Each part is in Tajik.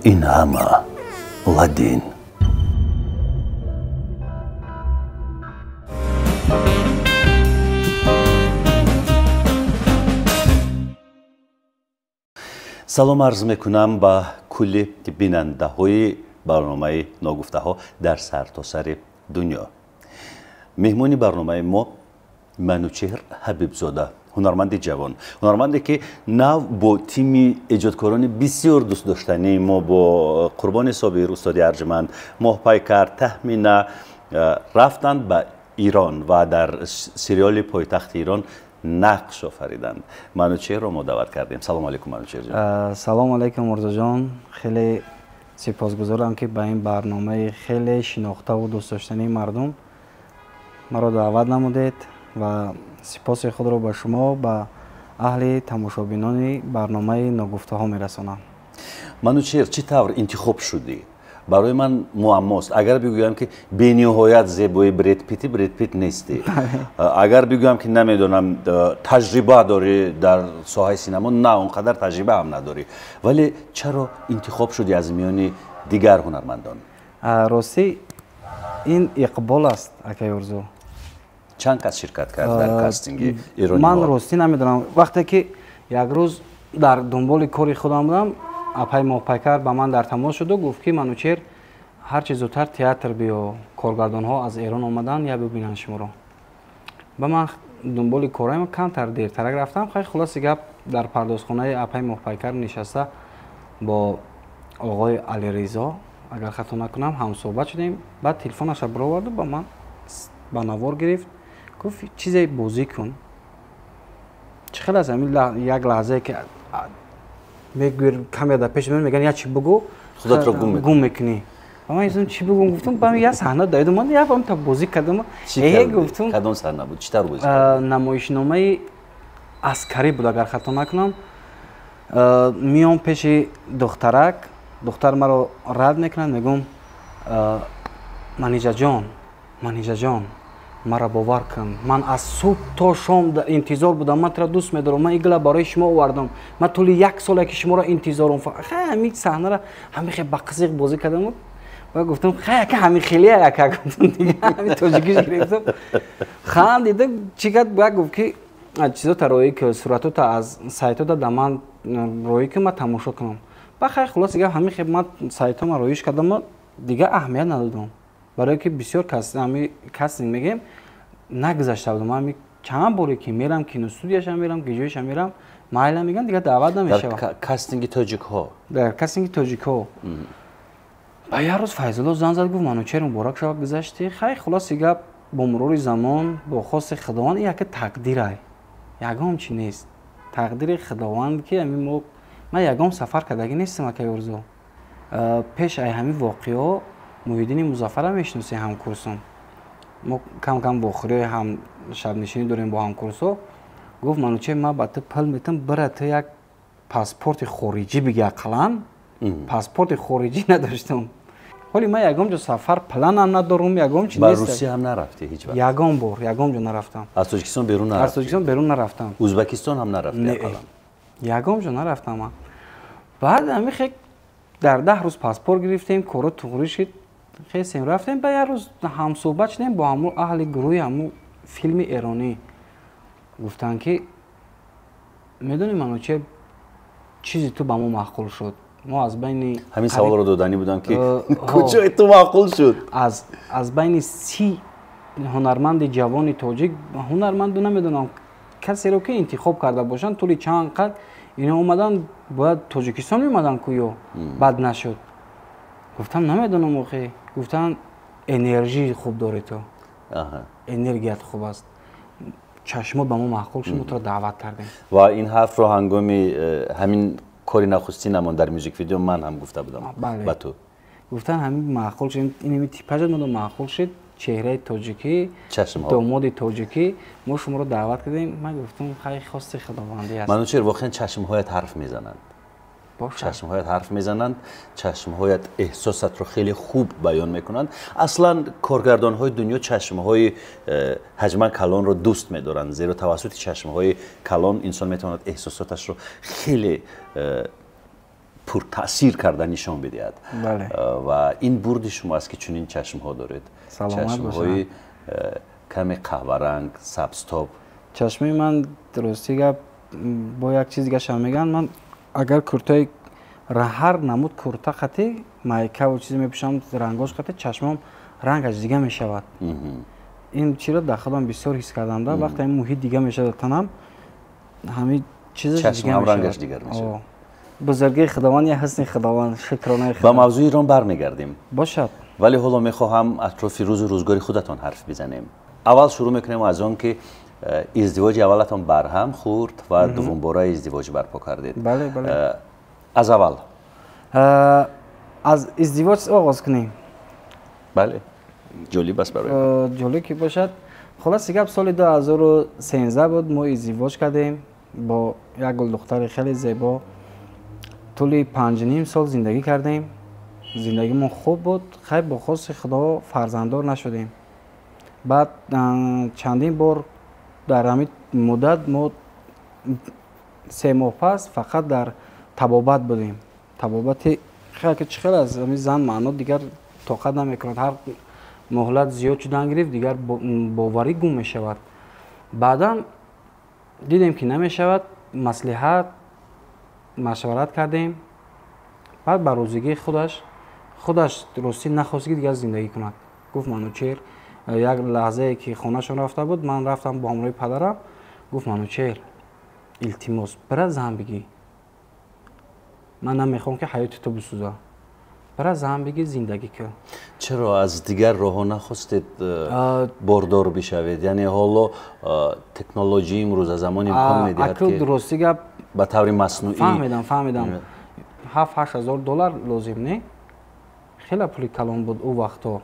Ин ҳама Ладин. Салом арз мекунам ба кулли бинандаҳои барномаи ногуфтаҳо дар сартосари дунё. Меҳмони барномаи мо Манучеҳр Ҳабибзода, ҳунарманди ҷавон, ҳунарманде ки нав бо тими эҷодкорони бисёр дӯстдоштании мо, бо Қурбони Собир, устоди арҷманд, Моҳпайкар, Таҳмина рафтанд ба Ирон ва дар сериали пойтахти Ирон нақш офариданд. Манучеҳрро мо даъват кардем. Салом алейкум, Манучеҳрҷон. Салом алейкум, Мурзоҷон. Хеле сипосгузорам, ки ба ин барномаи хеле шинохтаву дӯстдоштании мардум маро даъват намудед ва сипоси худро ба шумо, ба аҳли тамошобинони барномаи ногуфтаҳо мерасонам. Манучеҳр, чӣ тавр интихоб шудӣ? Барои ман муаммост. Агар бигӯям, ки бениҳоят зебои Бред Пити, Бред Пит нестӣ. Агар бигӯям, ки намедонам, таҷриба дорӣ дар соҳаи синамо, на он қадар таҷриба ҳам надорӣ. Вале чаро интихоб шудӣ аз миёни дигар ҳунармандон? Ростӣ, ин иқбол аст, акаи Орзу. Чанд кас ширкат кард дар кастинги ирониҳо? Ман ростӣ намедонам. Вақте ки як рӯз дар дунболи кори худам будам, апай Моҳпайкар ба ман дар тамос шуду гуфт, ки Манучеҳр, ҳарчи зудтар театр биё, коргардонҳо аз Эрон омадан, я бибинанд шуморо. Ба ман дунболи кораем камтар дертарак рафтам. Хай, хулоси гап, дар пардозхонаи апай Моҳпайкар нишаста бо оғои Алиризо, агар хато накунам, ҳамсӯҳбат шудем. Баъд телефонаша бироварду ба ман ба навор гирифт, гуфт, чизе бозӣ кун. Чӣ хел аст, ҳамин як лаҳзае ки мегӯр, камера дар пеш мегӯян, як чи бугӯ, худатро гум мекунӣ. Ба ман изум, чӣ бугӯм, гуфтум, ба як саҳна даид омад, як та бозӣ кардам. Э, гуфтум. Кадом саҳна буд, чӣ тавр бозӣ кардӣ? Намоишномаи аскарӣ буд, агар хато накунам. Миём пеши духтарак, духтар маро рад мекунад, мегӯм, Манижаҷон, Манижаҷон, маро бовар кун, ман аз субҳ то шом интизор будам, ман туро дӯст медорам, ман игла барои шумо овардам, ман тӯли як соле ки шуморо интизорам. Ҳамин саҳнара ҳамин хел ба қизиқ бозӣ кардам ва гуфтам, хай, ака, ҳамин хелия, ака, гуфтам, дига ҳамин тоҷикиш гирифтам. Хандида, чӣ кард, як гуфт, ки чизота роӣ ки, суратота аз сайтота да ман роӣ ки, ман тамошо кунам. Ба хай, хулоси гап, ҳамин хел ман сайтома роиш кардам, дига аҳамият надодам, барое ки бисёр ҳами кастинг мегӯем нагузашта будам. Ҳами чанд боре ки мерам, киностудияшам мерам, гиҷоишам мерам, майла мегӯям, дига даъват намешавам. Кастинги тоҷикҳо? Дар кастинги тоҷикҳо. Ба як рӯз Файзулло зан зад, гуфт, Манучеҳр, муборак шавад, гузашти. Хай, хулоси гап, бо мурури замон, бо хости Худованд, ин яке тақдирай, ягон чи нест, тақдири Худованд, ки ҳами мо. Ман ягон сафар кардагӣ нестам, акаи Орзу. Пеш ай ҳамин воқеаҳо Муҳиддини Музаффара мешиносӣ, ҳамкурсом, мо кам кам вохӯриҳои ҳам шабнишинӣ дорем бо ҳамкурсҳо, гуфт, Манучеҳр, ман ба ту пул метам, бира, ту як паспорти хориҷӣ биги. Ақаллан паспорти хориҷӣ надоштам. Ҳоли ман ягон ҷо сафар планам надорум, ягон чи. Ба Русия ҳам нарафтӣ ҳеҷ вақт? Ягон бор ягон ҷо нарафтам. Аз Тоҷикистон берун нарафтӣ? Аз Тоҷикистон берун нарафтам. Ӯзбекистон ҳам нарафтӣ ақаллан? Ягон ҷо нарафтам ман. Баъд ҳамин хел дар 10 рӯз паспорт гирифтем, коро туғрӣ шид, хесем, рафтем. Ба як рӯз ҳамсӯҳбат шудем бо ҳамун аҳли гурӯҳи ҳамун филми эронӣ, гуфтанд, ки медонӣ, Манучеҳр, чизи ту ба мо маъқул шуд, мо аз байни Ҳамин саволро доданӣ будам, ки куҷои ту маъқул шуд? Аз байни 30 ҳунарманди ҷавони тоҷик, ҳунарманду намедонам, касеро ки интихоб карда бошанд, тӯли чанд қад ино омадан, бояд Тоҷикистон меомаданд ку, ё бад нашуд. Гуфтам, намедонам охе. Гуфтанд, энержии хуб дорӣ ту, энергият хуб аст, чашмот ба мо маъқул шуд, мо туро даъват кардем. Ва ин ҳарфро ҳангоми ҳамин кори нахустинамон дар мюзик видео ман ҳам гуфта будам ба ту. Гуфтанд, ҳамин маъқул шуд, инами типажат моро маъқул шуд, чеҳраи тоҷикӣ, домоди тоҷикӣ, мо шуморо даъват кардем. Ман гуфтам, хай, хости Худовандӣ аст. Манучеҳр, воқеан чашмҳоят ҳарф мезананд, чашмҳоят ҳарф мезананд, чашмҳоят эҳсосатро хеле хуб баён мекунанд. Аслан коргардонҳои дунё чашмҳои ҳаҷман калонро дӯст медоранд, зеро тавассути чашмҳои калон инсон метавонад эҳсосоташро хеле Пуртаъсир карда нишон бидиҳад. Ва ин бурди шумо аст, ки чунин чашмҳо доред, чашмҳои каме қаҳваранг, сабзтоб. Чашмаи ман, рости гап, бо як чиз дигаашам мегӯянд: ман агар куртаи, ҳар намуд курта қати майкаву чизе мепӯшам, рангош қати, чашмам рангаш дига мешавад. Ин чиро дар худам бисёр ҳис кардам, да вақте ин муҳит дига мешавад, танам ҳамин чизаш дигар мешавад. Бузургии Худованд, я ҳусни Худованд, шукронаи. Ба мавзӯи Эрон бармегардем. Бошад. Вале ҳоло мехоҳам атрофи рӯзу рӯзгори худатон ҳарф бизанем. Аввал шурӯъ мекунем аз он ки издивоҷи аввалатон барҳам хӯрд ва дуввумбора издивоҷ барпо кардед. Бале. Аз аввал. Аз издивоҷ оғоз кунем. Бале, ҷолиб аст барои. Ҷолиб ки бошад. Хулоси гап, соли 2013 буд, мо издивоҷ кардем бо як гулдухтари хеле зебо. Тӯли 5,5 сол зиндагӣ кардем, зиндагимон хуб буд. Хайр, бо хости Худо фарзанддор нашудем. Баъд чандин бор дар ҳамин муддат мо 3 моҳ пас фақат дар табобат будем. Табобати чӣ хел аз ҳамин зан маъно дигар тоқат намекунад, ҳар муҳлат зиёд шудан гирифт, дигар боварӣ гум мешавад. Баъдан дидем, ки намешавад, маслиҳат машварат кардем. Баъд ба розигии худаш, худаш ростӣ нахост, ки дигар зиндагӣ кунад. Гуфт: «Манучеҳр», як лаҳзае ки хонашон рафта буд, ман рафтам бо ҳамроҳи падарам, гуфт: «Манучеҳр, илтимос, бира зан бигӣ, ман намехоҳам, ки ҳаёти ту бисӯза, бира зан бигӣ, зиндагӣ кун». Чаро аз дигар роҳҳо нахостед бордор бишавед? Яъне ҳоло технологияи имрӯза замон имкон медиҳад, ки рости гап, ба таври маснуӣ. Фаҳмидам, 7-8 ҳазор доллар лозим не? Хеле пули калон буд ӯ вақтҳо.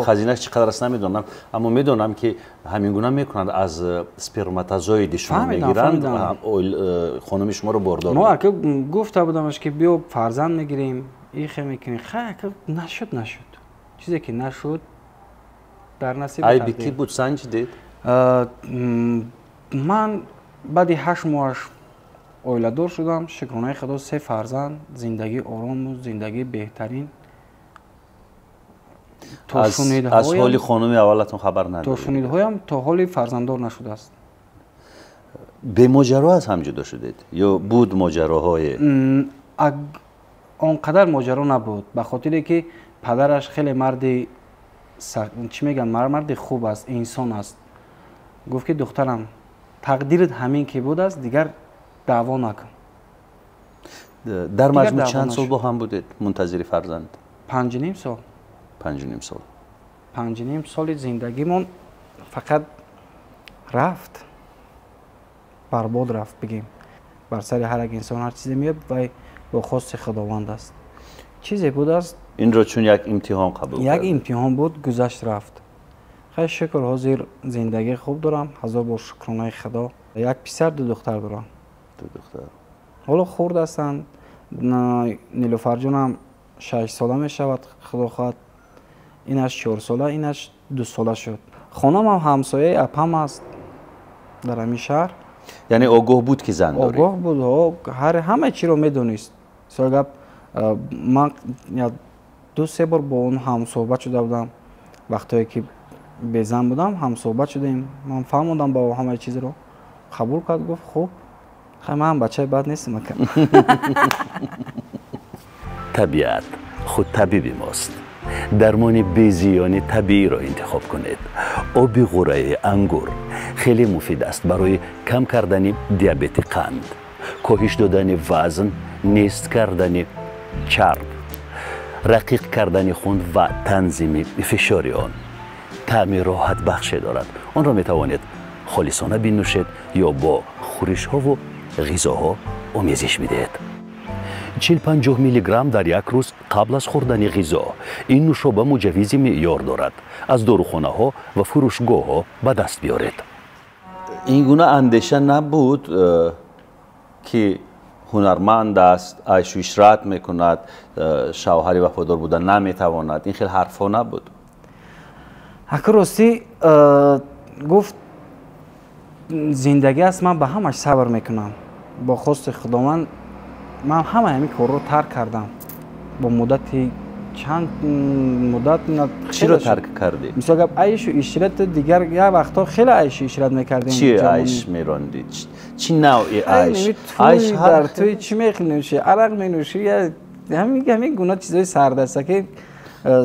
Хазинаш чӣ қадар аст, намедонам, аммо медонам, ки ҳамин гуна мекунанд: аз сперматозоиди шумо мегиранд, хонуми шуморо бордор. Мо ака гуфта будамаш, ки биё, фарзанд мегирем, ихе мекунем. Хай, ака, нашуд, нашуд, чизе ки нашуд дар насиб. Айби кӣ буд, санҷидед? Ман баъди 8 моҳаш оиладор шудам. Шукронаи Худо, се фарзанд, зиндагии орому зиндагии беҳтарин. Аз ҳоли хонуми аввалатон хабар надоред? То шунидҳоям, то ҳоли фарзанддор нашудааст. Бемоҷаро аз ҳам ҷудо шудед ё буд моҷароҳое? Он қадар моҷаро набуд, ба хотире ки падараш хеле марди, чӣ мегӯянд, марди хуб аст, инсон аст. Гуфт, ки духтарам, тақдират ҳамин ки будааст, дигар даъво накун. Дар маҷмӯъ чанд сол бо ҳам будед мунтазири фарзанд? 5,5 сол. 5,5 сол. 5,5 соли зиндагимон фақат рафт, барбод рафт. Бигем, бар сари ҳар як инсон ҳар чизе меояд, вай бо хости Худованд аст, чизе будааст. Инро чун як имтиҳон қабул. Як имтиҳон буд, гузашт, рафт. Хай, шукр, ҳозир зиндагии хуб дорам, ҳазор бор шукронаи Худо. Як писар, ду духтар дорам. Ду духтар. Ҳоло хурд ҳастанд. Нилуфарҷонам 6 сола мешавад, Худо хоҳад, инаш 4 сола, инаш 2 сола шуд. Хонамам ҳамсояи апам аст дар ҳамин шаҳр. Яъне огоҳ буд, ки зан дорӣ? Огоҳ буд, ҳама чиро медонист. Мисол гап, ман ду се бор бо он ҳамсӯҳбат шуда будам. Вақтое ки безан будам, ҳамсӯҳбат шудем, ман фаҳмондам ба ӯ, ҳамаи чизро қабул кард, гуфт: «Хуб, хай, ман бачаи бад нестам, ака». Табиат худ табиби мост. Дармони безиёни табииро интихоб кунед. Оби ғураи ангур хеле муфид аст барои кам кардани диабети қанд, коҳиш додани вазн, нест кардани чарб, рақиқ кардани хун ва танзими фишори он. Таъми роҳатбахше дорад. Онро метавонед холисона бинӯшед ё бо хӯришҳову ғизоҳо омезиш бидиҳед. 40-50 миллиграмм дар як рӯз қабл аз хӯрдани ғизо. Ин нӯшоба муҷаввизи меъёр дорад. Аз дорухонаҳо ва фурӯшгоҳҳо ба даст биёред. Ин гуна андеша набуд, ки ҳунарманд аст, айшу ишрат мекунад, шавҳари вафодор буда наметавонад? Ин хел ҳарфҳо набуд? Ака, ростӣ, гуфт: «Зиндагӣ аст, ман ба ҳамаш сабр мекунам». Бо хости Худованд ман ҳама ҳамин корро тарк кардам. Бо муддати чанд муддат. Чиро тарк кардӣ? Мисол гап, айшу ишрат, дигар як вақтҳо хеле айшу ишрат мекардем. Чи айш мерондӣ? Чӣ навъи айш? Айш дар тӯи чӣ менӯшӣ? Арақ менӯшӣ, ҳамин гуна чизои сардаста ки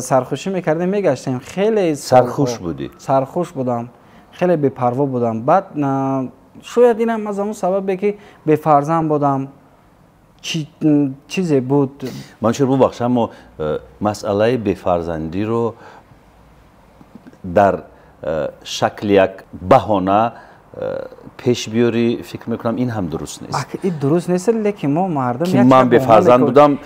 сархушӣ мекардем, мегаштем хеле. Сархуш будӣ? Сархуш будам, хеле бепарво будам. Баъд шояд инам аз ҳамон сабабе ки бефарзанд будам, чизе буд. Ман чур бубахш, аммо масъалаи бефарзандиро дар шакли як баҳона пеш биёрӣ, фикр мекунам, ин ҳам дуруст нест. Ин дуруст нест, лекин мо мардум ки ман бефарзанд будам,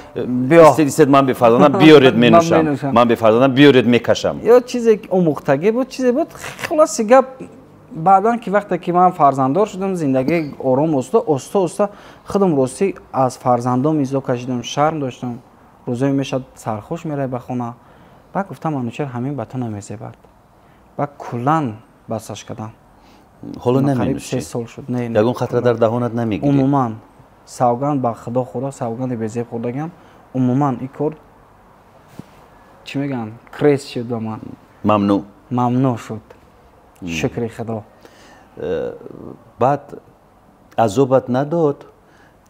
истед, ман бефарзандам, биёред менӯшам, ман бефарзандам, биёред мекашам. Ё чизе омӯхтагӣ буд, чизе буд. Хулоси гап, баъдан ки вақте ки ман фарзанддор шудам, зиндагӣ ором, оста оста оста худам ростӣ аз фарзандом изо кашидам, шарм доштам. Рӯзое мешад, сархуш меравӣ ба хона. Баъд гуфтам, Манучер, ҳамин ба ту намезебад. Баъд куллан басаш кардам. Ҳоло наменӯшӣ? 3 сол шуд. Ягон қатра дар даҳонат намегирӣ? Умуман, савганд ба Худо, Худо савганди безеб хӯрдагиам, умуман ин кор, чӣ мегӯянд, крест шуд ба ман. Мамнӯъ. Мамнӯъ шуд, шукри Худо. Баъд азобат надод?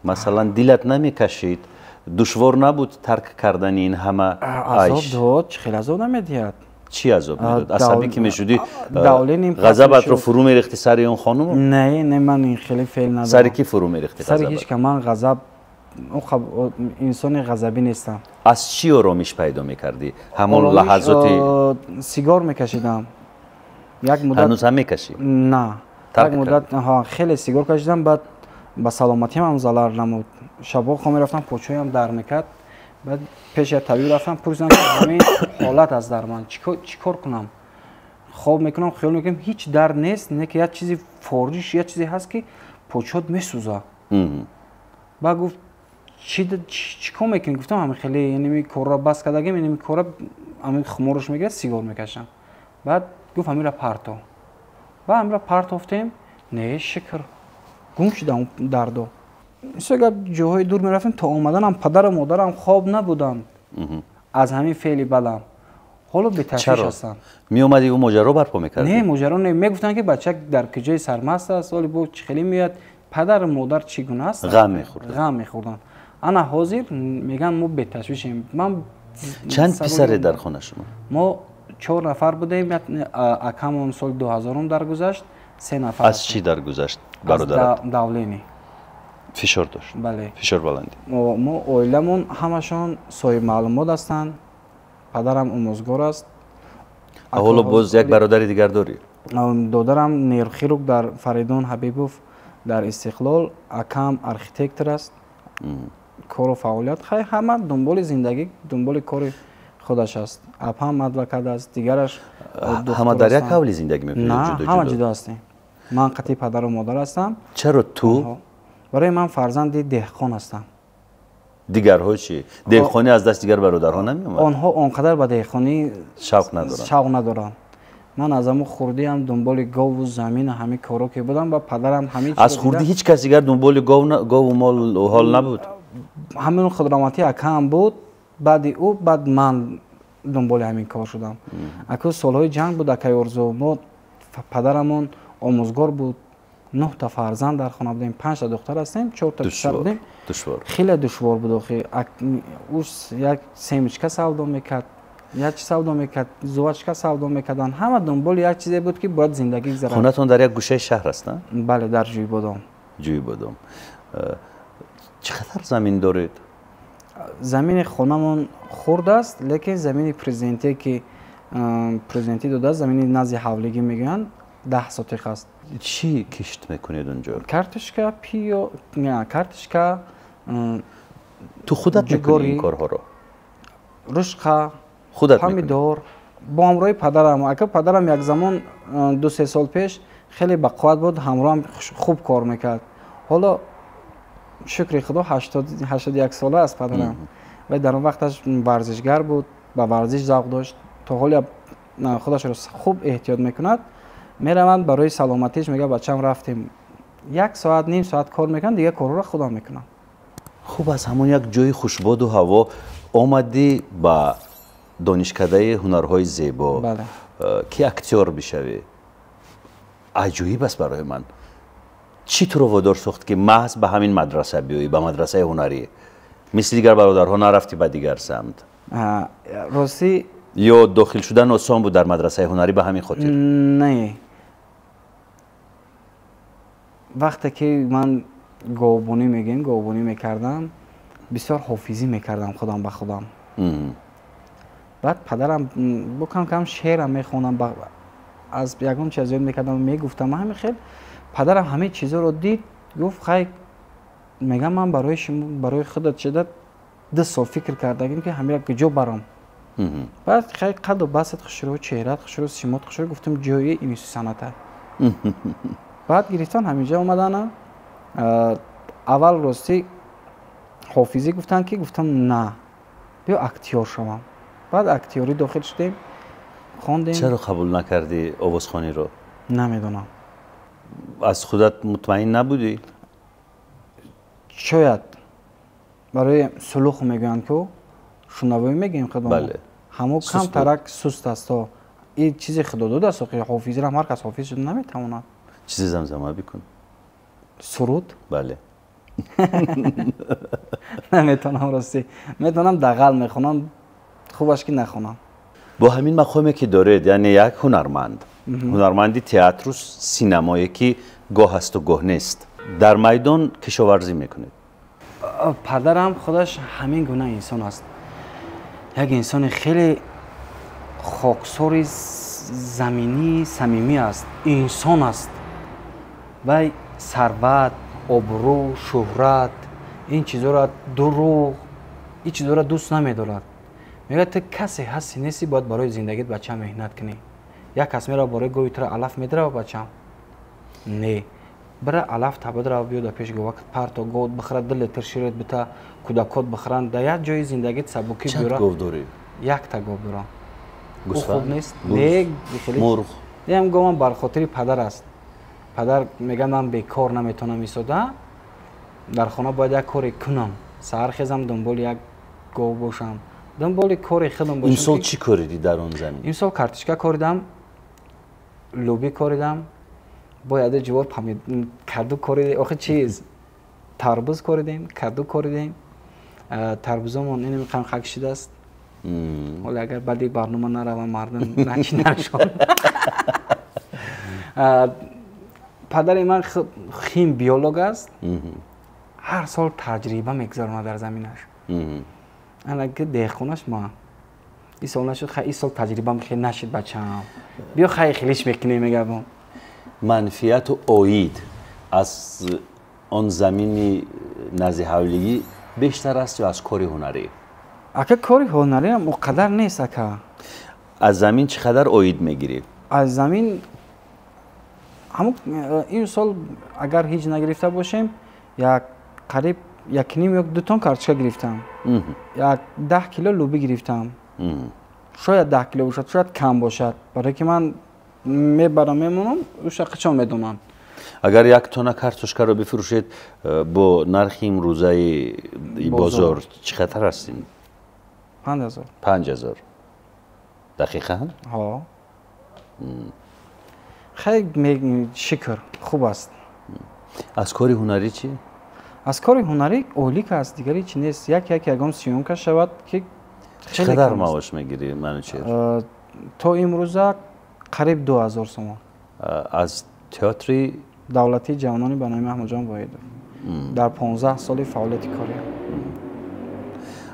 Масалан, дилат намекашид? Душвор набуд тарк кардани ин ҳама? Азоб дод, чӣ хел азоб намедиҳад? Чӣ азоб медод? Асабӣ ки мешудӣ, ғазабатро фурӯ мерехтӣ сари он хонум? Не, не, ман ин хеле феъл надорам. Сари кӣ фурӯ мерехтӣ? Сари ҳеҷ ка. Ман ғазаб, инсони ғазабӣ нестам. Аз чӣ оромиш пайдо мекардӣ ҳамон лаҳазоти? Сигор мекашидам як муддат. Ҳанӯз ҳам мекашӣ? На, як муддат хеле сигор кашидам, баъд ба саломатиам ҳам залар намуд. Шабҳо хоб мерафтам, почоям дард мекард. Баъд пеши як табиб рафтам, пурсидам, ки ҳамин ҳолат аст дар ман, чӣ кор кунам? Хоб мекунам, хиёл мекунам, ҳеҷ дард нест, не ки як чизи фориш, як чизе ҳаст, ки почот месӯзад. Баъд гуфт, чӣ кор мекунӣ? Гуфтам, ҳамин хеле инами корро бас кардагим, инами корро, ҳамин хумораш мегирад, сигор мекашам. Баъд гуфт, ҳаминро парто. Баъд ҳаминро партофтем, не, шукр, гум шуда дардо. Мисол гап, ҷоҳои дур мерафтем, то омаданам падару модарам хоб набуданд аз ҳамин феъли бадам. Ҳоло беташвиш ҳастанд. Меомадӣ, ӯ моҷаро барпо мекард? Не, моҷаро не, мегуфтанд, ки бача дар куҷои сармаст аст, ҳоли бо чӣ хеле меояд. Падару модар чӣ гуна аст? Ғам мехӯрданд. Ғам мехӯрданд. Ана ҳозир мегӯянд, мо беташвишем. Ман Чанд писаре дар хона шумо? Мо чор нафар будем. Акамон соли 2000-ум даргузашт, се нафар. Аз чӣ даргузашт бародарат? Давление. Фишор дошт? Бале. Фишор баландӣ. Мо оиламон ҳамашон соҳиби маълумот ҳастанд. Падарам омӯзгор аст. Ҳоло боз як бародари дигар дорӣ? Додарам нейрохирург дар Фаридун Ҳабибов, дар Истиқлол. Акам архитектор аст. Кору фаъолият, хай, ҳама дунболи зиндагӣ, дунболи кори худаш аст. Апам адвокат аст, дигараш. Ҳама дар як ҳавли зиндагӣ мекунед? На, ҳама ҷудо ҳастем. Ман қатъи падару модар ҳастам. Чаро ту? Барои ман фарзанди деҳқон ҳастам. Дигарҳо чӣ? Деҳқонӣ аз даст дигар бародарҳо намеомад? Онҳо он қадар ба деҳқонӣ шавқ надоранд. Шавқ надоранд. Ман аз ҳамун хурдиам дунболи гову замину ҳамин коро ки будам ва падарам ҳамин. Аз хурдӣ ҳеҷ кас дигар дунболи гову мол ҳол набуд? Ҳамин худроматӣ акаам буд. Баъди ӯ баъд ман дунболи ҳамин кор шудам. Аку солҳои ҷанг буд, акаи Орзу. Мо, падарамон омӯзгор буд, нӯҳта фарзанд дар хона будем, панҷта духтар ҳастем, чорта писар будем. Душвор. Хеле душвор буд. Охи ӯ як семечка савдо мекард, як чи савдо мекард, жвачка савдо мекарданд. Ҳама дунболи як чизе буд, ки бояд зиндагӣ гузарад. Хонатон дар як гӯшаи шаҳр аст? Бале, дар Ҷӯйбодом. Ҷӯйбодом. Чӣ қадар замин доред? Замини хонамон хурд аст, лекин замини президентие, ки президентӣ додааст, замини назди ҳавлигӣ мегӯянд, 10 сотих аст. Чӣ кишт мекунед унҷо? Картошка, пиё, картошка. Ту худат мекунӣ ин корҳоро? Рушқа. Худат? Помидор, бо ҳамроҳи падарам. Ака, падарам як замон, 2-3 сол пеш, хеле бақувват буд, ҳамроҳам хуб кор мекард. Ҳоло, шукри Худо, 81 сола аст падарам. Вай дар он вақташ варзишгар буд, ба варзиш завқ дошт, то ҳоле худашро хуб эҳтиёт мекунад. Мераванд барои саломатиш, мега, бачам, рафтем. Як соат, ним соат кор мекунам, дигар корҳоро худам мекунам. Хуб, аз ҳамон як ҷои хушбоду ҳаво омадӣ ба донишкадаи ҳунарҳои зебо, ки актёр бишавӣ. Аҷоиб аст барои ман. Чӣ туро водор сохт, ки маҳз ба ҳамин мадраса биёӣ, ба мадрасаи ҳунарӣ? Мисли дигар бародарҳо нарафтӣ ба дигар самт? Ростӣ, ё дохил шудан осон буд дар мадрасаи ҳунарӣ ба ҳамин хотир? Не, вақте ки ман говбонӣ мегӯем, говбонӣ мекардам, бисёр ҳофизӣ мекардам худам ба худам. Баъд падарам бо кам кам шеърам мехондам, аз ягон чиз ёд мекардам, мегуфтам. Ҳамин хел падарам ҳамин чизоро дид, гуфт: хай, мегам, ман барои шумо, барои худат шуда 2 сол фикр кардагим, ки ҳамира куҷо барам. Баъд хай, қаду басат хушрӯ, чеҳрат хушрӯ, симот хушрӯ, гуфтам, ҷои институти санъата. Баъд гирифтан, ҳаминҷа омадана. Аввал, ростӣ, ҳофизӣ гуфтанд, ки гуфтам, на, биё актёр шавам. Баъд актёрӣ дохил шудем, хондем. Чаро қабул накардӣ овозхониро? Намедонам. Аз худат мутмаин набудӣ? Шояд барои слух мегӯянд ку, шунавоӣ мегӯем худо, ҳамо камтарак суст аст. То ин чизи худодод аст, ки ҳофизирам ҳар кас ҳофиз шуда наметавонад. Чизе замзама бикун. Суруд? Бале. Наметавонам, ростӣ. Метавонам, дағал мехонам, хубаш ки нахонам. Бо ҳамин мақоме ки доред, яъне як ҳунарманд, ҳунарманди театру синамое, ки гоҳ ҳасту гоҳ нест, дар майдон кишоварзӣ мекунед. Падарам худаш ҳамин гуна инсон аст, як инсони хеле хоксори, заминӣ, самимӣ аст, инсон аст. Вай сарват, обрӯ, шӯҳрат, ин чизоро, дурӯғ, ин чизоро дӯст намедорад. Мегӯяд: ту касе ҳасти нести, бояд барои зиндагит, бачам, меҳнат кунӣ. Як кас мерава, барои гови тура алаф медирава, бачам? Не, бира, алаф табидрава, биё, дар пеш говакат парто, гов бихӯрад, 2 литр ширет бита, кӯдакот бихӯранд, дар як ҷои зиндагит сабукӣ. Чанд гов дорӣ? Якта гов дорам. Хуб нест? Не. Мурғ? Ям говам бар хотири падар аст. Падар мегӯяд: ман бекор наметавонам истода дар хона, бояд як коре кунам, саҳар хезам, дунболи як гов бошам, дунболи кори худам бошам. Имсол чӣ коридӣ дар он замин? Имсол картишка коридам, лӯбӣ коридам, бо яде ҷувор каду коридем, охи чиз, тарбуз коридем, каду коридем. Тарбузомон ин миқам хак шидааст. Ҳоло агар баъди барнома наравам, мардум начинашон. Падари ман хим биолог аст, ҳар сол таҷриба мегузаронад дар заминаш. Ана ки деҳқонаш ма ин сол нашуд, хай, ин сол таҷрибам хеле нашид, бачаам, биё, хай, хелиш мекунем, мегӯям. Манфиату оид аз он замини назди ҳавлигӣ бештар аст ё аз кори ҳунарӣ? Ака, кори ҳунариам он қадар нест, ака. Аз замин чӣ қадар оид мегирӣ? Аз замин ҳамун ин сол агар ҳеҷ нагирифта бошем, як қариб 1.5 ё 2 тонн картошка гирифтам, як 10 кило лӯбӣ гирифтам. Шояд 10 кило бошад, шояд кам бошад, барое ки ман мебарам, мемонам, уша қачон медонам. Агар як тонна картошкаро бифурӯшед, бо нархи имрӯзаи бозор чӣ қадар аст ин? 5000. 5000 дақиқан? Ҳо, хеле шукр, хуб аст. Аз кори ҳунарӣ чӣ? Аз кори ҳунарӣ ойлик аст, дигари чи нест. Як як ягон съёмка шавад, ки чӣ қадар маош мегирӣ, Манучер? То имрӯза қариб 2000 сомон. Аз театри давлатии ҷавонони ба номи Аҳмадҷон Воҳидов, дар 15 соли фаъолияти кориам.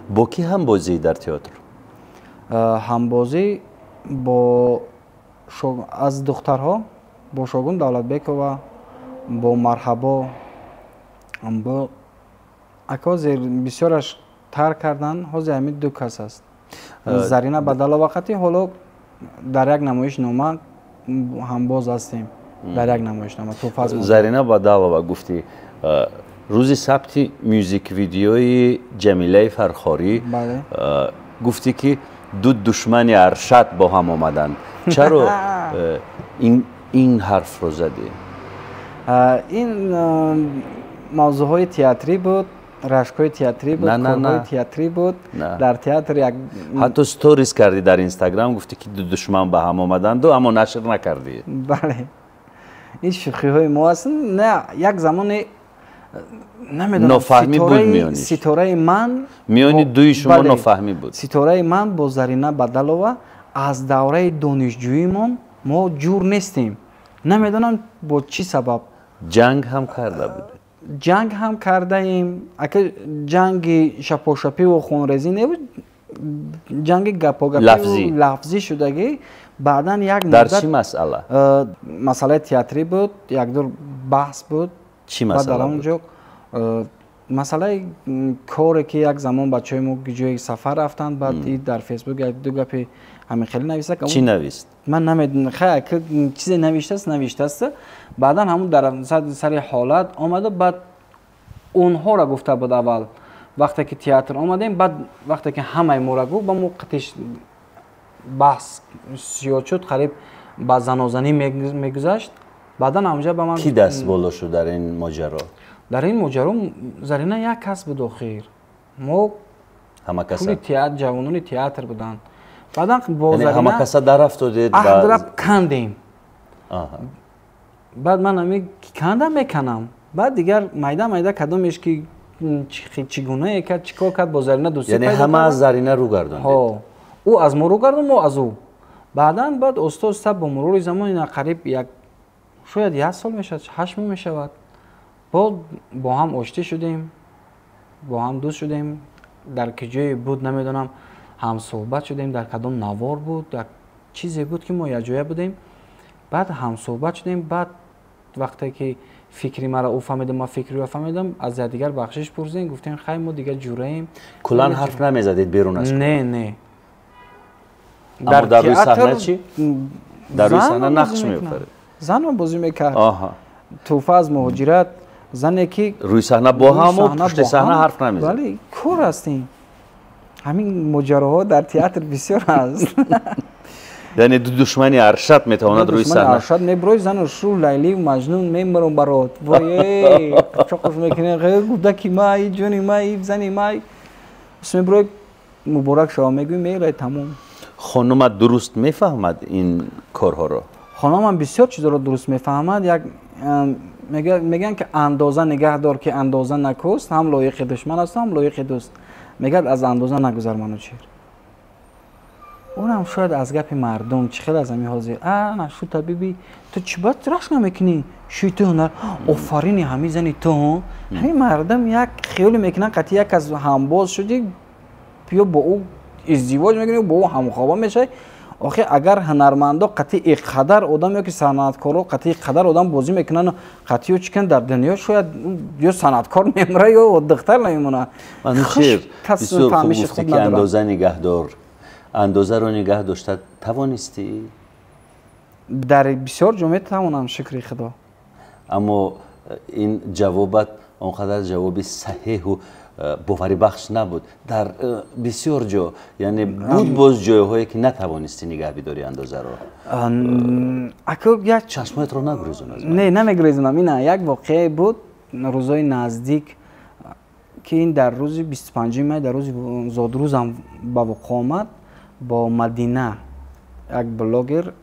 Бо кӣ ҳамбозӣ дар театр? Ҳамбозӣ бо аз духтарҳо бо Шогун Давлатбекова, бо Марҳабо, бо ака бисёраш тарк карданд. Ҳозир ҳамин ду кас аст, Зарина Бадалова қати. Ҳоло дар як намоишнома ҳамбоз ҳастем, дар як намоишнома. Зарина Бадалова гуфтӣ. Рӯзи сабти мюзик видеои Ҷамилаи Фархорӣ гуфтӣ, ки ду душмани Аршад бо ҳам омаданд. Чаро ин ҳарфро задӣ? Ин мавзӯъҳои театрӣ буд, рашкҳои театрӣ буд, корҳои театрӣ буд. Дар театр як ҳатто сторис кардӣ дар Инстаграм, гуфтӣ ки ду душман ба ҳам омаданду, аммо нашр накардӣ. Бале, ин шӯхиҳои мо ҳастанд. Не, як замоне намедонам, нофаҳмӣ буд миёни ситораи ман, миёни дуи шумо нофаҳмӣ буд. Ситораи ман бо Зарина Бадалова аз давраи донишҷӯимон мо ҷур нестем. Намедонам бо чӣ сабаб. Ҷанг ҳам карда буд. Ҷанг ҳам кардаем. Ака, ҷанги шапошапиву хунрезӣ небуд, ҷанги гапогапи лафзӣ шудагӣ. Баъдан як дар чӣ масъала? Масъалаи театрӣ буд, якдур баҳс буд. Чӣ масъала буд? Масъалаи коре ки як замон бачаҳои мо ҷои сафар рафтанд, баъд дар Фейсбук як ду гапи ҳамин хеле нависта. Чӣ навист? Ман намедонам, хай чизе навиштааст, навиштааст. Баъдан ҳамун дар сари ҳолат омада, баъд онҳоро гуфта буд аввал. Вақте ки театр омадем, баъд вақте ки ҳамаи моро гуфт, ба мо қатиш баҳс зиёд шуд, қариб ба занозанӣ мегузашт. Баъдан ҳамҷа ба ман ки даст боло шуд дар ин моҷаро? Дар ин моҷаро Зарина як кас буд охир. Мо ҳамакаса театр, ҷавонони театр буданд. Баъдан бо Зарина ҳамакаса дарафтодед, аҳдра кандем. Баъд ман ҳами кандам меканам. Баъд дигар майда майда кадомеш ки чӣ гунае кард, чӣ кор кард, бо Зарина дӯстӣ пайдо кард. Яъне ҳама аз Зарина рӯ гардондед? Ӯ аз мо рӯ гардонд, мо аз ӯ. Баъдан баъд оста оста бо мурури замон ина қариб як шояд як сол мешавад, 8 моҳ мешавад, бо ҳам оштӣ шудем, бо ҳам дӯст шудем. Дар ки ҷое буд намедонам, ҳамсӯҳбат шудем, дар кадом навор буд, дар чизе буд ки мо якҷоя будем. Баъд ҳамсӯҳбат шудем. Баъд вақте ки фикри маро ӯ фаҳмидам, ман фикри ӯро фаҳмидам, аз якдигар бахшиш пурсидем, гуфтем хай мо дигар ҷураем. Куллан ҳарф намезадед берун аз не, не. Дар рӯи саҳна чӣ? Дар рӯи саҳна нақш меофарид. Занро бозӣ мекард. Тӯҳфа аз муҳоҷират, зане ки рӯи саҳна бо ҳаму пушти саҳна ҳарф намезад. Бале, кор ҳастем. Ҳамин моҷароҳо дар театр бисёр аст. Яъне ду душмани аршад метавонад рӯи саҳна. Аршад меброи зану шу Лайлию Маҷнун мемирам барот. Вой, чоқош мекунем, гудаки май, ҷони май, зани май. Меброи муборак шава мегӯй, мерай тамом. Хонумат дуруст мефаҳмад ин корҳоро? Хонумам бисёр чизоро дуруст мефаҳмад. Як мегӯянд ки андоза нигаҳ дор, ки андоза накуст, ҳам лоиқи душман аст, ҳам лоиқи дӯст. Мегӯяд аз андоза нагузар, Манучеҳр. Онам шояд аз гапи мардум чӣ хел аз ҳамин ҳозир. А, шу табиби, ту чӣ бад рашк намекунӣ? Шӯи ту ҳунар, офарини ҳамин зани ту. Ҳамин мардум як хиёле мекунанд, қатъи як аз ҳамбоз шудӣ, ё бо ӯ издивоҷ мекунӣ, бо ӯ ҳамхоба мешавӣ. Охир агар ҳунармандо қатъи иқадар одам ё ки санъаткоро қатъи иқадар одам бозӣ мекунанд, қатъи ё чӣ кунанд дар дунё, шояд ё санъаткор мемира, ё духтар намемонад. Манучеҳр, бисёр хуб гуфтӣ ки андоза нигаҳдор. Андозаро нигаҳ дошта тавонистӣ? Дар бисёр ҷо метавонам, шукри Худо. Аммо ин ҷавобат он қадар ҷавоби саҳеҳу боварибахш набуд. Дар бисёр ҷо, яъне буд боз ҷойҳое ки натавонистӣ нигаҳ бидорӣ андозаро. Аку як чашмоятро нагурезон аз ман. Не, намегурезонам. Ина як воқеае буд рӯзои наздик, ки ин дар рӯзи 25 май, дар рӯзи зодрӯзам ба вуқӯъ омад. Бо Мадина, як блогер,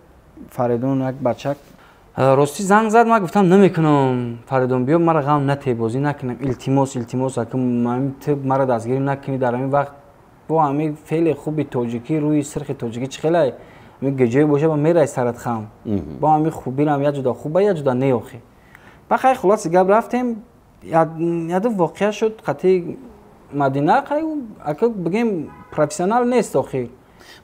Фаридун, як бачак ростӣ занг зад. Ман гуфтам намекунам, Фаридун, биё мара ғам натей, бозӣ накунам, илтимос, илтимос, ту мара дастгирӣ накунӣ дар ҳамин вақт. Бо ҳамин феъли хуби тоҷикӣ, рӯи сирхи тоҷикӣ чӣ хелай геҷое боша, ба мерай сарат хам. Бо ҳамин хубирам як ҷуда хуба, як ҷуда не охи. Ба хай хулоси гап рафтем, яду воқеа шуд қатъи Мадина, ака бигем профессионал нест охир.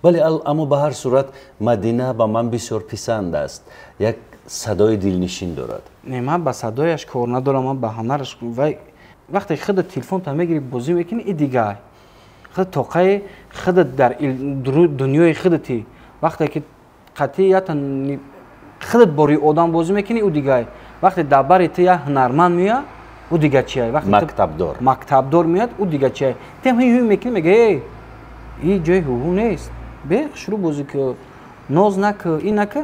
Бале, аммо ба ҳар сурат Мадина ба ман бисёр писанд аст. Як садои дилнишин дорад. Не, ман ба садояш кор надорам, ман ба ҳунараш. Вай вақте худат телефонта мегирӣ, бозӣ мекунӣ, и дигар худ тоқаи худат дар дунёи худати. Вақте ки қатъи ята худат бори одам бозӣ мекунӣ, ӯ дигар. Вақте дар бари ту як ҳунарманд меояд, ӯ дигар чия? Вақте мактабдор. Мактабдор меояд, ӯ дигар чия? Ту ҳам мекунӣ, мегӯӣ эй, ин ҷои ҳуҳу нест. Бе шурӯъ бозӣ ки, ноз наку, ин наку.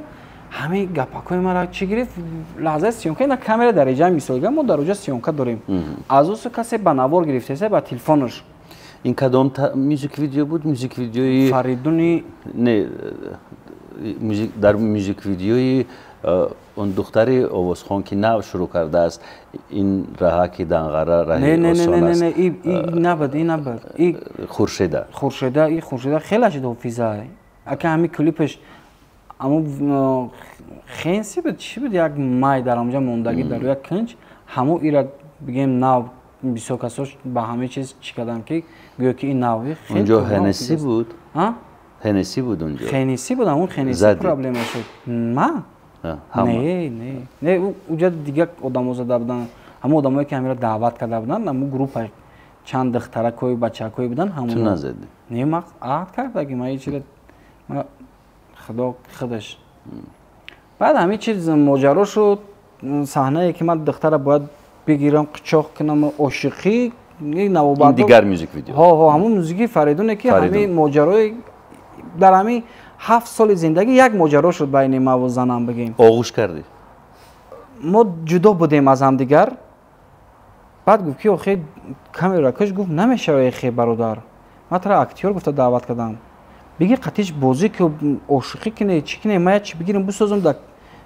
Ҳамин гапакҳои мара чӣ гирифт? Лаҳзаи съёмка, ина камера дар иҷа мисолга, мо дар оҷа съёмка дорем. Аз усу касе ба навор гирифтеса ба телефонаш. Ин кадом мюзик видео буд? Мюзик видеои Фаридуни? Не, дар мюзик видеои он духтари овозхон, ки нав шурӯъ кардааст, ин раҳа ки данғара раҳи осон аст. Не, набуд, ин набуд. Хуршеда. Хуршеда, и Хуршеда хеле шид ҳофиза. Ака ҳамин клипаш аммо хенси буд, чӣ буд, як май дар онҷа мондагӣ дар як кунҷ, ҳамо ира бигем нав бисёр касош ба ҳамин чиз чӣ кардам, ки гӯё ки ин нави. Унҷо Хенеси буд? Хенеси буд унҷо? Хенеси буд, ҳамон Хенеси проблема шуд. Ма? Не, не, не, уҷа дигар одамо зада буданд. Ҳамон одамое, ки ҳамира даъват карда буданд, ҳамон группа чанд духтаракҳои бачакҳое буданд, ҳамон. Ту назадӣ? Не, ма аҳд кардаги, ма ҳечира, ма худо худаш. Баъд ҳамин чиз моҷаро шуд, саҳнае ки ман духтара бояд бигирам, қучоқ кунам, ошиқӣ навобардор. Дигар мюзик видео. Ҳо, ҳо, ҳамон музики Фаридуне, ки ҳамин моҷарои дар ҳамин 7 соли зиндагӣ як моҷаро шуд байни маву занам, бигем. Оғӯш кардӣ? Мо ҷудо будем аз ҳамдигар. Баъд гуфт, ки охе камера каш, гуфт, намешава, эхе бародар. Ман тара актёр гуфта даъват кардам. Биги қатиш бозӣ ки ошиқӣ кине, чӣ кине, ман як чӣ бигирам, бисозам, дар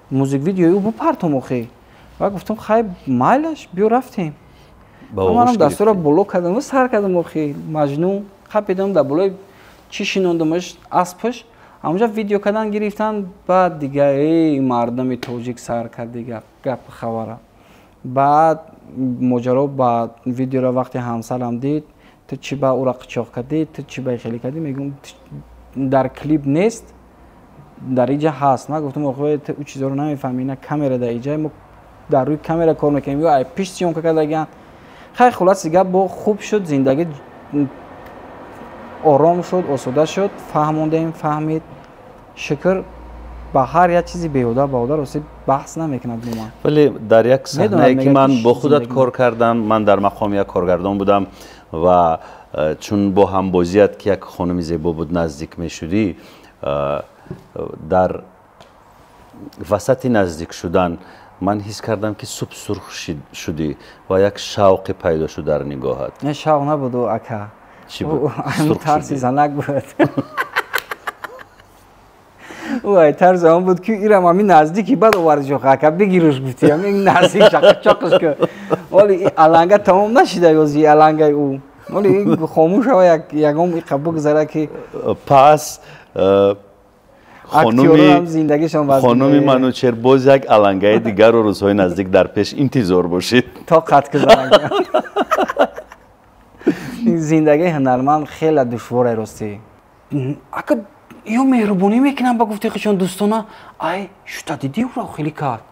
музик видеои ӯ бупартом охе. Баъд гуфтам, хай, майлаш, биё, рафтем. Манам дастура боло кардам, сар кардам охе, маҷнун, қапидам дар болои чӣ шинондамаш, аспаш. Ҳамонҷа видео кардан гирифтан, баъд дига эй мардуми тоҷик сар кард дига гап хабара. Баъд моҷаро ба видеоро вақте ҳамсарам дид, ту чӣ ба ӯра қичоқ кардӣ, ту чӣ ба хеле кардӣ, мегӯм, дар клип нест, дар иҷа ҳаст. Ман гуфтам, охо, ту ӯ чизоро намефаҳмӣ, ина камера дар иҷа, мо дар рӯи камера кор мекунем, ё ай пиш съёмка кардагиан. Хай, хулоси гап, бо хуб шуд, зиндагӣ ором шуд, осуда шуд, фаҳмондем, фаҳмид. Шукр, ба ҳар як чизи беҳуда баҳуда рости баҳс намекунад бо ман. Вале дар як саҳнае, ки ман бо худат кор кардам, ман дар мақоми як коргардон будам ва чун бо ҳамбозият, ки як хонуми зебо буд, наздик мешудӣ, дар васати наздик шудан ман ҳис кардам, ки суб сурх шудӣ ва як шавқе пайдо шуд дар нигоҳат. Не, шавқ набуд, ака. Чӣ буд? Тарси занак буд. Ой, тарзи он буд, ки ирам ҳамин наздики бад оварди, ака, бигирш, гуфти, ҳамин наздик чақчақш ки оли аланга тамом нашида, ёзи алангаи ӯ оли хомӯш шава, ягон иқа бигзара, ки Пас хонуми Манучер боз як алангаи дигарро рӯзҳои наздик дар пеш интизор бошед. То қатъ кизанак. Зиндагии ҳунарманд хеле душворе ростӣ, ака. Ё меҳрубонӣ мекунам ба гуфтаи худшон дӯстона, ай шута дидӣ, ӯро хеле кард,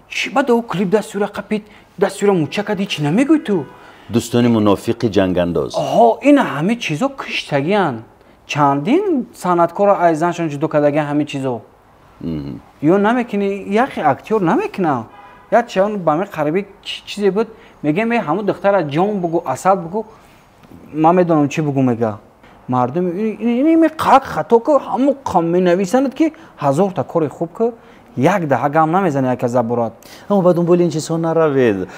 чӣ баъд ӯ клип дастура қапид, дастура муча кардӣ, чӣ намегӯй ту? Дӯстони мунофиқи ҷангандоз. Ҳо, ина ҳамин чизо киштагиянд. Чандин санъаткорро ай заншон ҷудо кардагиян ҳамин чизо. Ё намекунӣ, яхе актёр намекуна. Як чион ба ҳамин қариби чизе буд, мегӯям, э ҳамун духтара ҷон бугӯ, асал бугӯ, ман медонам чӣ бугӯ, мега. Мардум ин қак хато ку, ҳамон менависанд, ки ҳазорта кори хуб ку, як даҳа гам намезани, яке забурад. Аммо ба дунболи ин чизҳо наравед.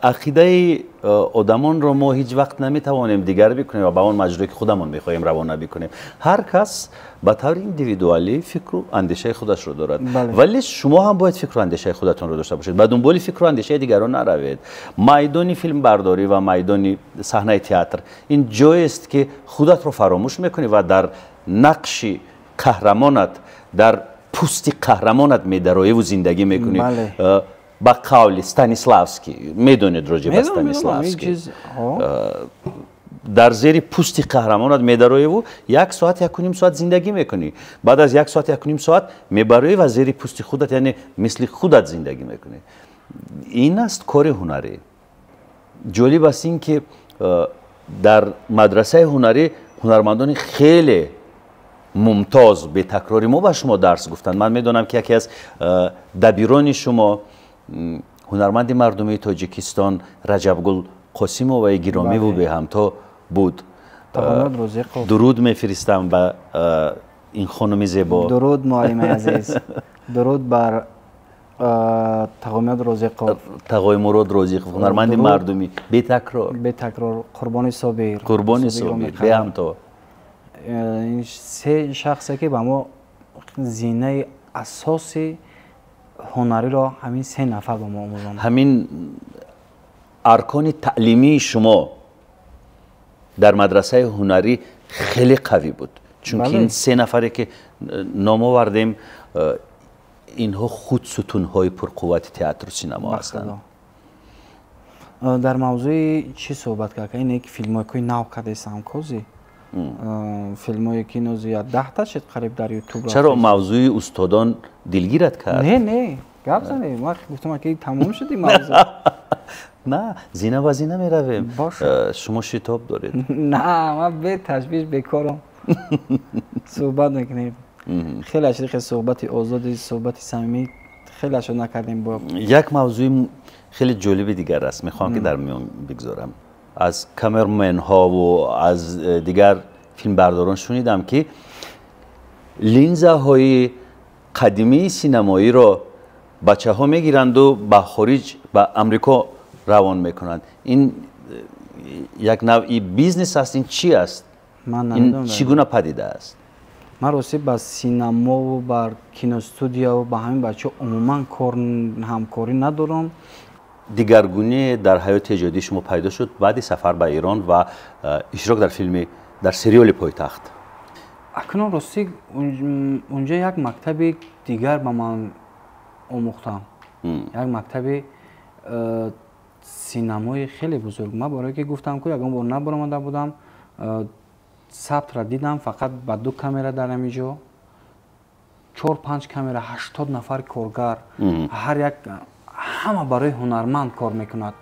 Ақидаи одамонро мо ҳеҷ вақт наметавонем дигар бикунем ва ба он маҷрое, ки худамон мехоҳем, равона бикунем. Ҳар кас ба таври индивидуалӣ фикру андешаи худашро дорад, вале шумо ҳам бояд фикру андешаи худатонро дошта бошед. Ба дунболи фикру андешаи дигарон наравед. Майдони филмбардорӣ ва майдони саҳнаи театр ин ҷоест, ки худатро фаромӯш мекунӣ ва дар нақши қаҳрамонат, дар пӯсти қаҳрамонат медароеву зиндагӣ мекунӣ. Ба қавли Станиславский, медонед роҷеъ ба Станиславский, дар зери пӯсти қаҳрамонат медароеву як соат, якуним соат зиндагӣ мекунӣ. Баъд аз як соат, якуним соат мебароӣ ва зери пӯсти худат, яъне мисли худат зиндагӣ мекунӣ. Ин аст кори ҳунарӣ. Ҷолиб аст ин, ки дар мадрасаи ҳунарӣ ҳунармандони хеле мумтоз, бетакрори мо ба шумо дарс гуфтанд. Ман медонам, ки яке аз дабирони шумо, ҳунарманди мардумии Тоҷикистон Раҷабгул Қосимоваи гиромиву беҳамто буд. Дуруд мефиристам ба ин хонуми зебо. Дуруд, муаллими азиз. Дуруд бар Тағоймурод Розиқов. Тағоймурод Розиқов, ҳунарманди мардумӣ, бетакрор. Бетакрор, Қурбони Собир. Қурбони Собир, беҳамто. Ин се шахсе ки ба мо зинаи асоси ҳунариро ҳамин се нафар ба мо омӯзонд. Ҳамин аркони таълимии шумо дар мадрасаи ҳунарӣ хеле қавӣ буд, чунки ин се нафаре ки ном овардем, инҳо худ сутунҳои пурқуввати театру синамо ҳастанд. Дар мавзӯи чӣ суҳбат кард? Ине ки филмҳои нав кардесам кози филмҳое ки нози 10та шуд қариб дар ютуб. Чаро мавзӯи устодон дилгират кард? Не, не, гап занем. Ман гуфтам ки тамом шуд ин мавзӯъ. На, зина ба зина меравем. Шумо шитоб доред. На, ман бе ташвиш бекорам. Суҳбат мекунем. Хеле шуд суҳбати озоди, суҳбати самимӣ хеле шуд накардем. Бо як мавзӯи хеле ҷолиби дигар аст, мехоҳам ки дар миён бигзорам. Аз камерменҳову аз дигар филмбардорон шунидам ки линзаҳои қадимии синамоиро бачаҳо мегиранду ба хориҷ, ба Амрико равон мекунанд. Ин як навъи бизнес аст, ин чӣ аст? Ин чӣ гуна падида аст? Ман ростӣ ба синамову ба киностудияву ба ҳамин бачаҳо умуман кор ҳамкорӣ надорам. Дигаргунӣ дар ҳаёти эҷодии шумо пайдо шуд баъди сафар ба Эрон ва иштирок дар филми, дар сериали «Пойтахт». Акнун ростӣ унҷа як мактаби дигар ба ман омӯхтам, як мактаби синамои хеле бузург. Ман барое ки гуфтам ку ягон бор набаромада будам, сабтра дидам фақат ба 2 камера дар ҳамин ҷо, 4-5 камера, 80 нафар коргар, ҳар як ҳама барои ҳунарманд кор мекунад,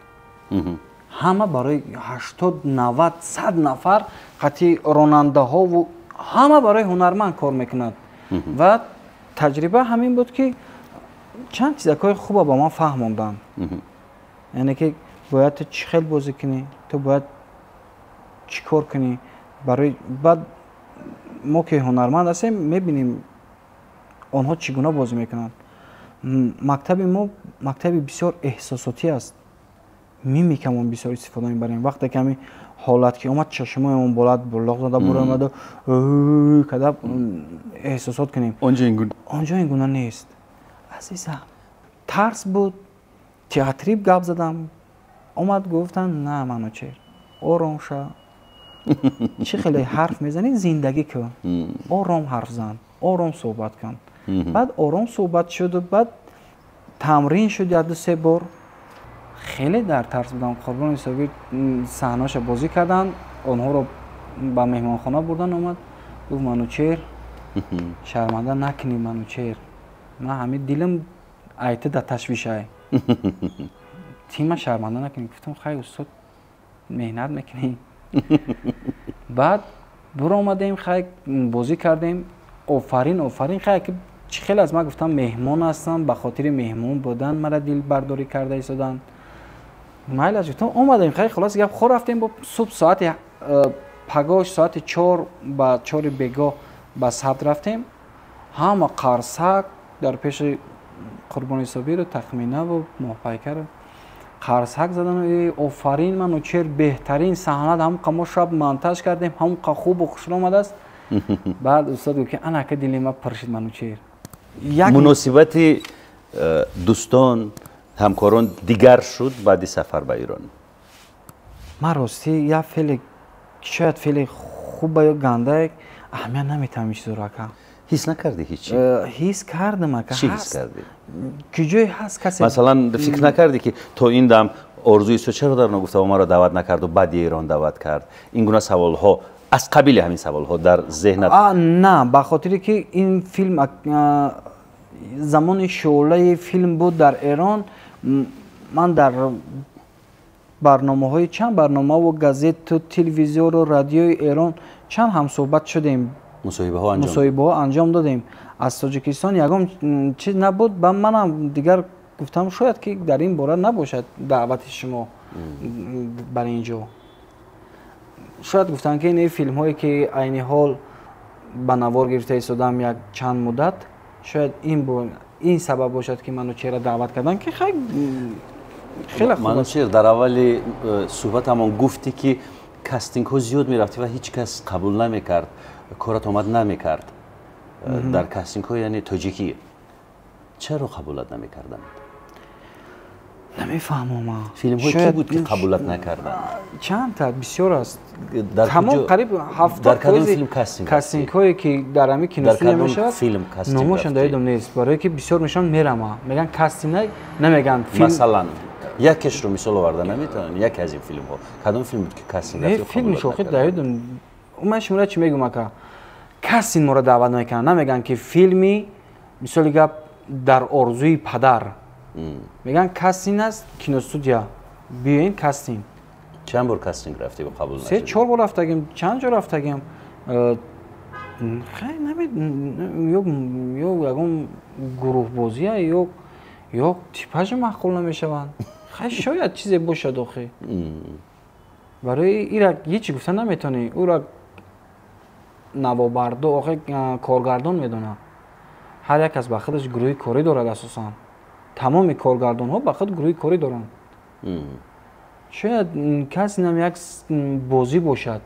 ҳама барои 80, 90, 100 нафар қатъи ронандаҳову ҳама барои ҳунарманд кор мекунад. Ва таҷриба ҳамин буд ки чанд чизакҳои хуба ба ман фаҳмонданд. Яъне ки бояд ту чӣ хел бозӣ кунӣ, ту бояд чӣ кор кунӣ. Барои баъд мо ки ҳунарманд ҳастем мебинем онҳо чӣ гуна бозӣ мекунанд. Мактаби мо мактаби бисёр эҳсосотӣ аст, мимикамон бисёр истифода мебарем. Вақте ки ҳамин ҳолат ки омад, чашмоямон болад булоқ зада буромаду када эҳсосот кунем. Онҷо ин гуна нест, азизам. Тарс буд, театрӣ гап задам, омад гуфтанд на Манучеҳр, ором ша, чӣ хеле ҳарф мезанӣ, зиндагӣ кун, ором ҳарф зан, ором суҳбат кун. Баъд ором суҳбат шуду баъд тамрин шуд 1-2-3 бор. Хеле дар тарс будам. Қурбони Собир саҳнаша бозӣ карданд, онҳоро ба меҳмонхона бурдан. Омад гуфт Манучеҳр, шарманда накунӣ Манучеҳр, ман ҳамин дилам айта да ташвишай, тима шарманда накунӣ. Гуфтам хай устод, меҳнат мекунӣ. Баъд буромадем, хай бозӣ кардем. Офарин, офарин. Хай ки чӣ хеле аз ман гуфтам меҳмон ҳастам, ба хотири меҳмон будан мара дилбардорӣ карда истоданд. Майлаш гуфтам омадем, хай хулос гап хор рафтем. Бо субҳ соати пагоҳ соати 4 ба 4 бегоҳ ба сабт рафтем. Ҳама қарсак дар пеши Қурбони Собиру Тахминаву Моҳпайкару қарсак задан. Офарин Манучеҳр, беҳтарин саҳна, ҳамқа мо шаб монтаж кардем, ҳамқа хубу хушро омадааст. Баъд устод гуфт ки анака дили ма пур шуд Манучеҳр. Муносибати дӯстон, ҳамкорон дигар шуд баъди сафар ба Эрон? Ман ростӣ як феъли, шояд феъли хуба ё гандае, аҳамият наметавам ин чизоро ака. Ҳис накардӣ ҳеҷ чӣ? Ҳис кардам ака. Чӣ ҳис кардӣ? Ки ҷое ҳаст касе. Масалан фикр накардӣ ки то ин дам орзуи су чаро дар ногуфтаҳо маро даъват накарду баъди Эрон даъват кард? Ин гуна саволҳо, аз қабили ҳамин саволҳо дар зеҳнат? На, ба хотире ки ин филм замони шӯълаи филм буд дар Эрон. Ман дар барномаҳои чанд барномаву газету телевизору радиои Эрон чанд ҳамсӯҳбат шудем, мусоҳибаҳо анҷом додем. Аз Тоҷикистон ягон чиз набуд. Ба манам дигар гуфтам шояд ки дар ин бора набошад даъвати шумо бар ин ҷо. Шояд гуфтанд ки ин филмҳое ки айни ҳол ба навор гирифта истодам як чанд муддат, шояд ин бо Ин сабаб бошад, ки Манучеҳрро даъват кардан, ки хай хеле хуб. Манучеҳр, дар аввали суҳбатамон гуфтӣ, ки кастингҳо зиёд мерафтӣ ва ҳеҷ кас қабул намекард, корат омад намекард дар кастингҳо, яъне тоҷикӣ. Чаро қабулат намекарданд? Намефаҳмам. Филмҳои кӣ буд, ки қабулат накарданд? Чандта, бисёр аст. Тамом, қариб 70% кастингҳое, ки дар ҳамин киностудия мешавад, номошон дар ёдам нест, барое ки бисёр мешаванд, мерама, мегӯянд кастинг, намегӯянд филм. Масалан, якешро мисол оварда наметавонед? Яке аз ин филмҳо кадом филм буд, ки кастинг рафти? Филми шохи дар ёдам. Ман шуморо чӣ мегӯм, ака? Кастинг моро даъват намекунанд, намегӯянд, ки филми, мисоли гап, «Дар орзуи падар». Мегӯянд, кастинг аст, киностудия, биёен кастинг. Чанд бор кастинг рафтӣ ва қабул? Се, чор бор рафтагим, чанд ҷо рафтагим. Хай, ё ягон гурӯҳбозия, ё типажи маъқул намешаванд. Хай, шояд чизе бошад. Охи, барои ира ҳечи гуфта наметавонӣ. Ӯра навобардо, охи, коргардон медонад. Ҳар як кас ба худаш гурӯҳи корӣ дорад. Асосан тамоми коргардонҳо ба худ гурӯҳи корӣ доранд. Шояд кастингам як бозӣ бошад.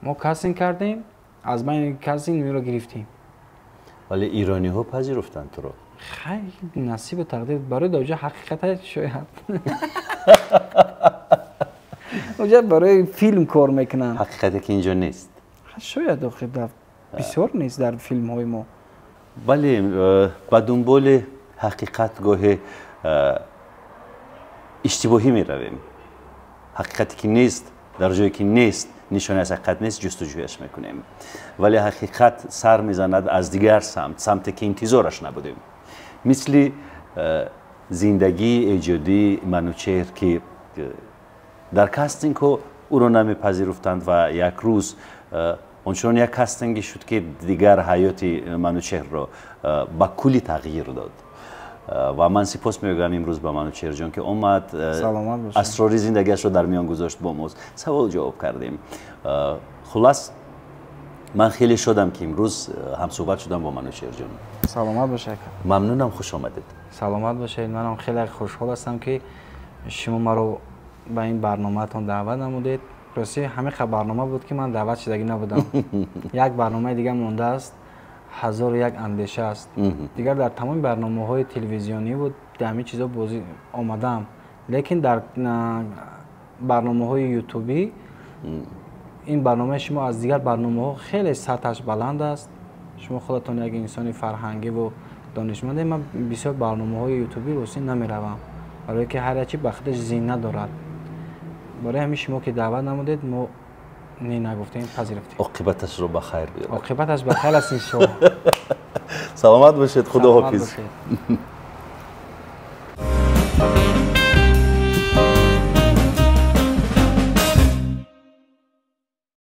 Мо кастинг кардем, аз байни кастинг меро гирифтем. Вале ирониҳо пазируфтанд туро. Хай, насибу тақдир. Барои даоҷа ҳақиқата шояд оҷа барои филм кор мекунанд. Ҳақиқате, ки инҷо нест. Шояд, охи, бисёр нест дар филмҳои мо. Бале, ба дунболи ҳақиқат гоҳе иштибоҳӣ меравем. Ҳақиқате, ки нест, дар ҷое, ки нест, нишони аз ҳақиқат нест, ҷустуҷӯяш мекунем, вале ҳақиқат сар мезанад аз дигар самт, самте, ки интизораш набудем. Мисли зиндагии эҷодии Манучеҳр, ки дар кастингҳо ӯро намепазируфтанд ва як рӯз ончунон як кастинге шуд, ки дигар ҳаёти Манучеҳрро ба куллӣ тағйир дод. Ва ман сипос мегӯям имрӯз ба Манучеҳрҷон, ки омад, асрори зиндагиашро дар миён гузошт, бо мо савол ҷавоб кардем. Хулас, ман хеле шодам, ки имрӯз ҳамсӯҳбат шудам бо Манучеҳрҷон. Саломат бошед. Мамнунам, хуш омадед. Саломат бошед. Манам хеле хушҳол ҳастам, ки шумо маро ба ин барномаатон даъват намудед. Рости, ҳамин барнома буд, ки ман даъват шудагӣ набудам. Як барномаи дига мондааст, «Ҳазору як андеша» аст. Дигар дар тамоми барномаҳои телевизионӣ буд, ҳамин чизо бозӣ омадаам, лекин дар барномаҳои ютубӣ ин барномаи шумо аз дигар барномаҳо хеле сатҳаш баланд аст. Шумо худатон як инсони фарҳангиву донишманде. Ман бисёр барномаҳои ютубӣ, ростӣ, намеравам, барое ки ҳар як чи ба худаш зина дорад. Барои ҳамин шумо ки даъват намудед, мо не нагуфтем, пазируфтем. Оқибаташро ба хайр биёрад. Оқибаташ ба хайр аст, иншоалло. Саломат бошед, худоҳофиз. Бошед.